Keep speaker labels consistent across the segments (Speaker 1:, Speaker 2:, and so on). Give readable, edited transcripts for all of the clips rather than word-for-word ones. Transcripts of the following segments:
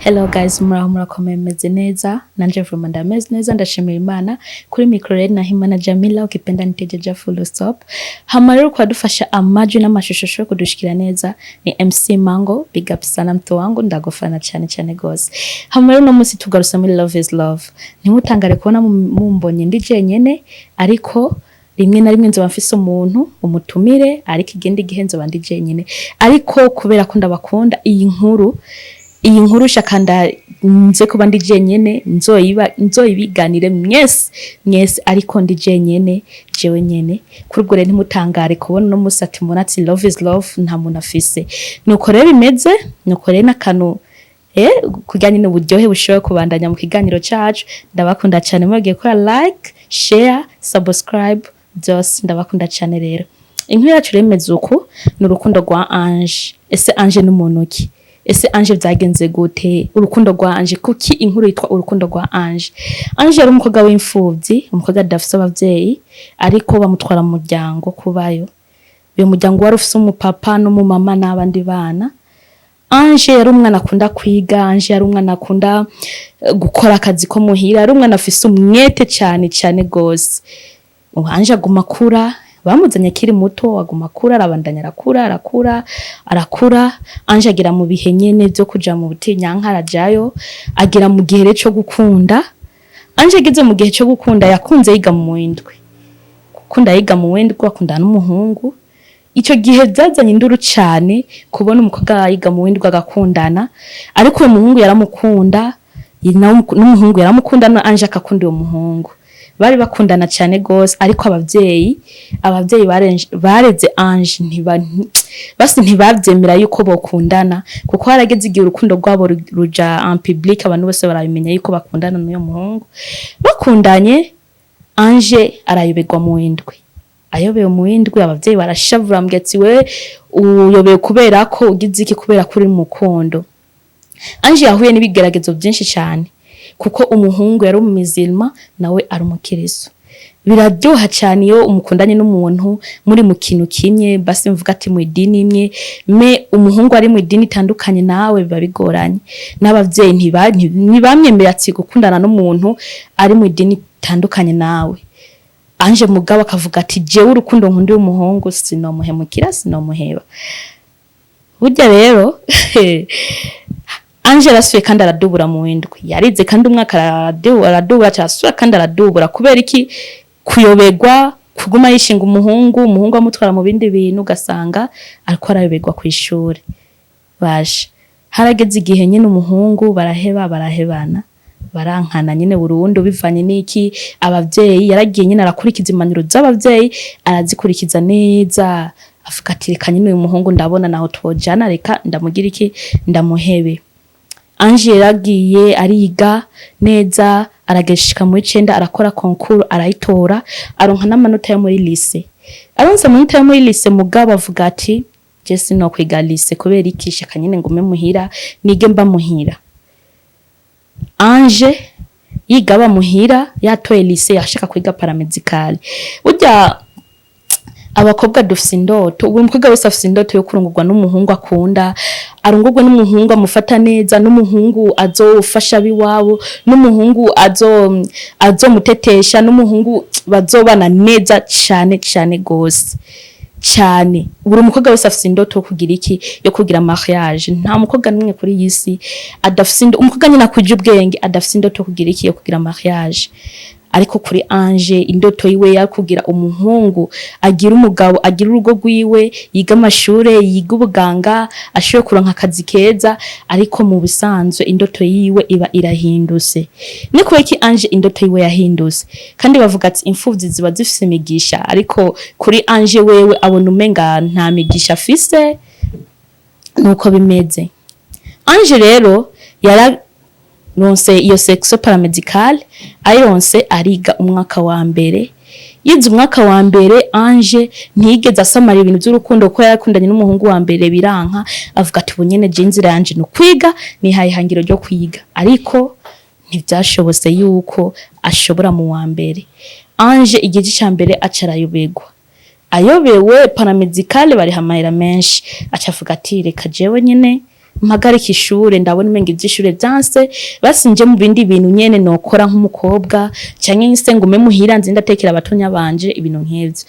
Speaker 1: Hello guys, muraho, murakomeye, meze neza? Nanje vraiment ndameze neza, ndashimira Imana. Kuri micro rero Nahimana Jamila, ukipenda niite Jaja, full stop. Hama rero kwadufasha amajwi n'amashusho ashobora kudushikira neza ni MC Mango. Big up sana mtu wangu, ndagufana cyane cyane gose. Hama rero uno munsi tugarutse muri Love is Love. Ntimutangare kubona mumbonye ndi jenyene, ariko rimwe na rimwe nzoba mfise umuntu umutumire, ariko igenda igihe nzoba ndi jenyene. Ariko kubera ko ndabakunda, iyi nkuru shaka nze kuba ndi jenyene, nzoyiba nzoyibiganire mwese mwese, ariko ndi jenyene, jewe nyene. Kuri ubwo rero ntimutangare kubona uno musi ati mbona ati Love is Love nta muntu afise. Nuko rero bimeze, nuko rero n'akantu kugira nyine uburyohe bushoboye kubandanya mu kiganiro cacu. Ndabakunda cyane, mwagiye gukora like, share, subscribe, byose. Ndabakunda cyane. Rero inkuru yacu rero imeze uku: ni urukundo rwa Ange. Ese Ange ni muntu ki? Ese Ange byagenze gute? Urukundo rwa Ange, kuki inkuru yitwa Urukundo rwa Ange? Ange yari umukobwa w'imfuvyi, umukobwa adafise abavyeyi, ariko bamutwara mu muryango kubayo. Uyu muryango wari ufise umupapa n'umumama n'abandi bana. Ange yari umwana akunda kwiga, Ange yari umwana akunda gukora akazi ko muhira, yari umwana afise umwete cyane cyane gose. Ubu Ange aguma akura, bamuzanye akiri muto, aguma akura, arabandanya arakura, arakura, arakura. Ange agera mu bihe nyene vyo kuja mu butinyanka, arajayo, agera mu gihe rero co gukunda. Ange ageze mu gihe co gukunda, yakunze yiga mu windwi. Gukunda yiga mu windwi, akundana n'umuhungu. Ico gihe byazanye induru cane kubona umukobwa yiga mu windwi agakundana, ariko uwo muhungu yaramukunda, n'umuhungu yaramukunda, na Ange akakunda uwo muhungu. Bari bakundana cyane gose, ariko abavyeyi bareze Ange basi ntibavyemera yuko bokundana, kuko harageze igihe urukundo rwabo ruja en public, abantu bose barabimenya yuko bakundana n'uyo muhungu. Bakundanye, Ange arayoberwa mu windwi. Ayobewe mu windwi, abavyeyi barashavura, mbwira ati: "We uyobewe kubera ko ugize iki? Kubera ko uri mu rukundo." Ange yahuye n'ibigeragezo byinshi cyane, kuko umuhungu yari umumizilma, nawe ari umukiristo. Biraryoha cyane iyo umukundanye n'umuntu muri mu kintu kimwe, basi mvuga ati mu idini imwe, mais umuhungu ari mu idini itandukanye nawe biba bigoranye. N'abavyeyi ntibamwemerera ati gukundana n'umuntu ari mu idini itandukanye nawe. Ange mugabo akavuga ati: "Jewe urukundo nkunda uyu muhungu, sinomuhemukira, sinomuheba." Burya rero Ange arasuye kandi aradubura mu windwi. Yarize kandi umwaka aradubura, arasubira kandi aradubura. Kubera iki? Kuyoberwa, kuguma yishinga umuhungu, umuhungu amutwara mu bindi bintu, ugasanga ariko arayoberwa ku ishuri. Baje harageze igihe nyine umuhungu baraheba, barahebana, barankana nyine burundu. Bivanye n'iki? Abavyeyi, yaragiye nyine arakurikiza impanuro z'abavyeyi, arazikurikiza neza, avuga ati: "Reka nyine uyu muhungu ndabona naho twojana, reka ndamugira iki? Ndamuhebe." Ange yaragiye ariga neza, arageshika mu icenda, arakora concours, arayitora, aronka n'amanota yo muri lycée. Aronse amanota yo muri lycée, mugabo avuga ati: "Je sinokwiga lycée. Kubera iki? Shaka nyine ngume muhira, nige mba muhira." Ange yiga aba muhira, yatoye lycée, yashaka kwiga paramédical. Burya abakobwa dufise indoto, buri mukobwa wese afise indoto yo kurongorwa n'umuhungu akunda, arongorwe n'umuhungu amufata neza, n'umuhungu azofasha abiwabo, n'umuhungu azomutetesha, n'umuhungu bazobana neza cane cane gose cyane. Buri mukobwa wese afise indoto yo kugira iki? Yo kugira mariage. Nta mukobwa n'umwe kuri iyi si adafise umukobwa nyine akwije ubwenge adafise indoto yo kugira iki? Yo kugira mariage. Ariko kuri Ange, indoto yiwe yari kugira umuhungu, agira umugabo, agira urugo rwiwe, yiga amashure, yiga ubuganga, ashoboye kuronka akazi keza. Ariko mu bisanzwe indoto yiwe iba irahindutse. Ni kubera iki Ange indoto yiwe yahindutse? Kandi bavuga ati imfuvyi ziba zifise imigisha, ariko kuri Ange wewe abona umenga nta migisha afise. Nuko bimeze. Ange rero yararonse iyo section paramédicale, ayironse ariga umwaka wa mbere. Yize umwaka wa mbere, Ange ntiyigeze asamara ibintu by'urukundo, kuko yarakundanye n'umuhungu wa mbere biranka. Avuga ati: "Ubu nyene je inzira yanje ni ukwiga, nihaye ihangiro ryo kwiga." Ariko ntivyashobotse yuko ashobora mu wa mbere. Ange igice ca mbere aca arayoberwa. Ayobewe, paramédicale bariha amahera menshi, aca avuga ati: "Reka jewe nyene Mpagarika ishure, ndabona umenga ivy'ishure vyanse, basi nje mu bindi bintu nyene nokora nk'umukobwa, canke se ngume muhira nzi ndatekera abatonya banje, ibintu nk'ivyo.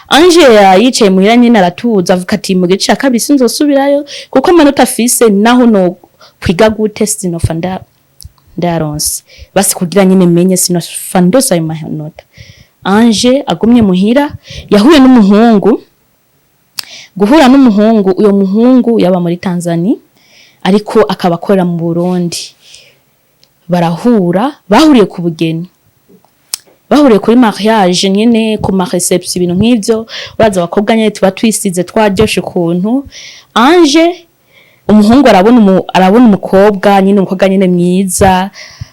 Speaker 1: Ange yicaye muhira nyene aratuza, avuga ati mu gice ca kabiri sinzosubirayo, kuko amanota afise naho no kwiga gute sinofa ndayaronse, basi kugira nyene menye sinofa ndose ayo manota. Ange agumye muhira yahuye n'umuhungu. Guhura n'umuhungu, uyo muhungu yaba muri Tanzania ariko akaba akorera mu Burundi. Barahura, bahuriye ku bugeni, bahuriye kuri mariage nyene, ku ma réception, ibintu nk'ivyo. Uraza abakobwa nyene tuba twisize twaryoshe ukuntu. Ange umuhungu arabona umukobwa nyine, umukobwa nyine mwiza,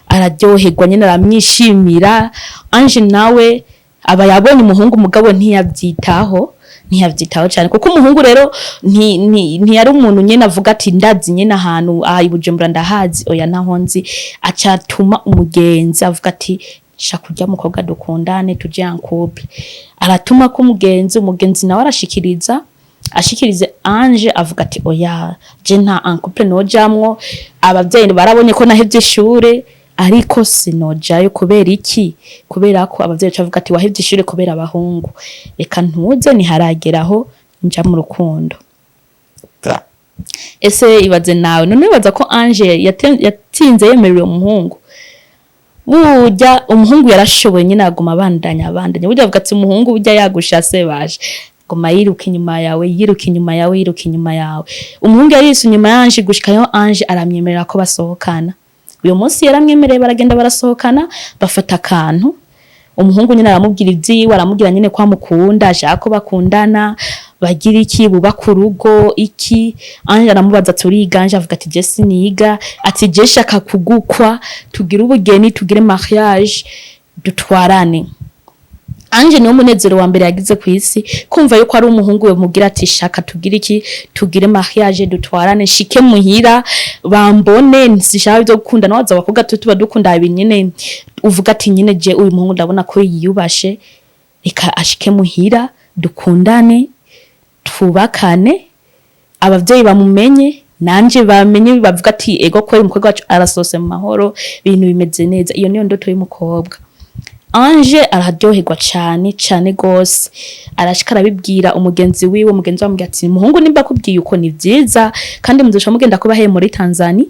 Speaker 1: araryoherwa nyine, aramwishimira. Ange nawe aba yabonye umuhungu, mugabo ntiyavyitaho cyane, kuko umuhungu rero ntiyari umuntu nyene avuga ati ndazi nyene ahantu aha i Bujumbura ndahazi, oya ntaho nzi. Acatuma umugenzi avuga ati shaka kurya mukobwa dukundane, tuje en couple. Aratuma ko umugenzi, umugenzi nawe arashikiriza, ashikirize Ange avuga ati oya, je nta en couple nojamwo, abavyeyi barabonye ko nahevye ishure, ariko sinojayo. Kubera iki? Kubera ko abavyeyi bavuga ati wahevye ishure kubera abahungu, reka ntuze ntiharageraho nja mu rukundo. Ese ibaze nawe none, wibaza ko Ange yatsinze yemerera umuhungu? Burya umuhungu yarashoboye nyine, aguma abandanya abandanya. Burya avuga ati umuhungu burya yagushase baje guma yiruka inyuma yawe, yiruka inyuma yawe, yiruka inyuma yawe. Umuhungu yarise inyuma yanje gushikayo Ange aramyemerera ko basohokana. Uyu munsi yaramwemereye, baragenda barasohokana, bafata akantu. Umuhungu nyine aramubwira ivyiwe, aramubwira nyine ko amukunda, ashaka ko bakundana, bagira iki, bubaka urugo iki. Ange aramubaza ati uriga? Ange avuga ati je siniga, ati je shaka kugukwa, tugire ubugeni, tugire mariage, dutwarane. Ange niwo munezero wa mbere yagize ku isi, kumva yuko ari umuhungu yamubwira ati shaka tugire iki, tugire mariage, dutwarane, shike muhira bambone, sishaka byo gukundana. Waza abakobwa tuba dukunda ibintu nyene uvuga ati nyine je uyu muhungu ndabona ko yiyubashe, reka ashike muhira dukundane, twubakane, abavyeyi bamumenye, nanje bamenye, bavuga ati ego ko umukobwa wacu arasose mu mahoro, ibintu bimeze neza. Iyo niyo ndoto y'umukobwa. Ange araryoherwa cane cane gose, arashika arabibwira umugenzi wiwe. Umugenzi we amubwira ati umuhungu nimba akubwiye uko ni vyiza, kandi muzoca mugenda kuba he muri Tanzania,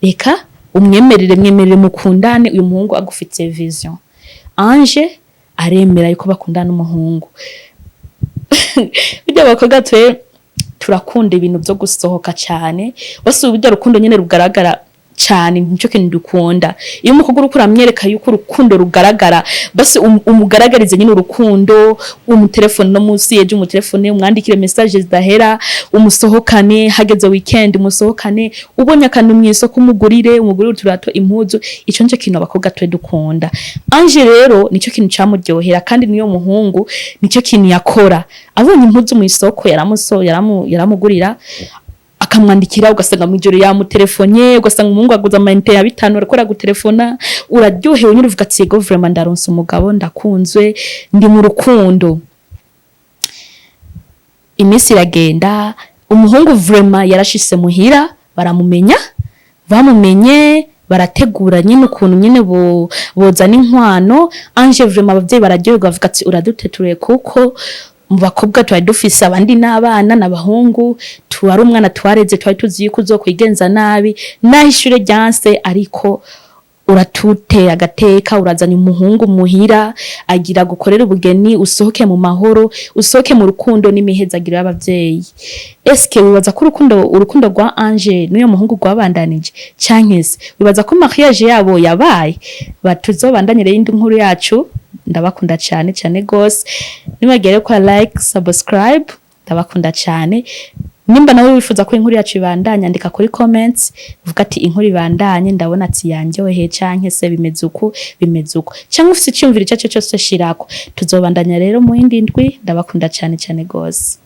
Speaker 1: reka umwemerere, mwemerere mukundane, uyu muhungu agufitiye vision. Ange aremera yuko bakundana n'umuhungu. Burya abakobwa twe turakunda ibintu vyo gusohoka cane bose, burya rukundo nyene rugaragara cane nico kintu dukunda. Iyo umukobwa uriko uramwereka yuko urukundo rugaragara, basi umugaragarize nyine urukundo, umutelefone no munsi ejo umutelefone, umwandikire message zidahera, umusohokane hageze weekend, umusohokane, ubonye akantu mw'isoko umugurire, umugurire uturato, impuzu. Ico nico kintu abakobwa twe dukunda. Ange rero nico kintu camuryohera, kandi niyo muhungu nico kintu yakora. Abonye impuzu mw'isoko yaramuso yaramugurira, akamwandikira, ugasanga mw'ijoro yamutelefone, ugasanga umuhungu aguze ama unité ya 5 ariko aragutelefona, uraryohewe nyine, uvuga ati yego vraiment ndaronse umugabo, ndakunzwe, ndi mu rukundo. Iminsi iragenda, umuhungu vraiment yarashise muhira baramumenya, bamumenye barategura nyine ukuntu nyine bozana inkwano. Ange vraiment abavyeyi bararyoherwa, bavuga ati uraduteturiye, kuko mu bakobwa twari dufise abandi n'abana n'abahungu, tuwari umwana twareze, twari tuzi yuko uzokwigenza nabi naho ishure ryanse, ariko uratuteye agateka, urazanye umuhungu muhira agira gukorera ubugeni, usohoke mu mahoro, usohoke mu rukundo n'imihezagiro y'abavyeyi. Eske wibaza ko urukundo rwa Ange n'uyo muhungu rwabandanije, canke se wibaza ko mariage yabo yabaye? Batuzobandanye rero indi nkuru yacu. Ndabakunda cyane cyane gose, nibagere kwa like, subscribe, ndabakunda cyane. Nimba nawe wifuza ko inkuru yacu ibandanya, andika kuri comments uvuga ati inkuru ibandanye, ndabona ati yanjyoheye, canke se bimeze uku, bimeze uku, canke ufise iciyumviro icyo cyo cyose shirako. Tuzobandanya rero mu yindi ndwi. Ndabakunda cyane cyane gose.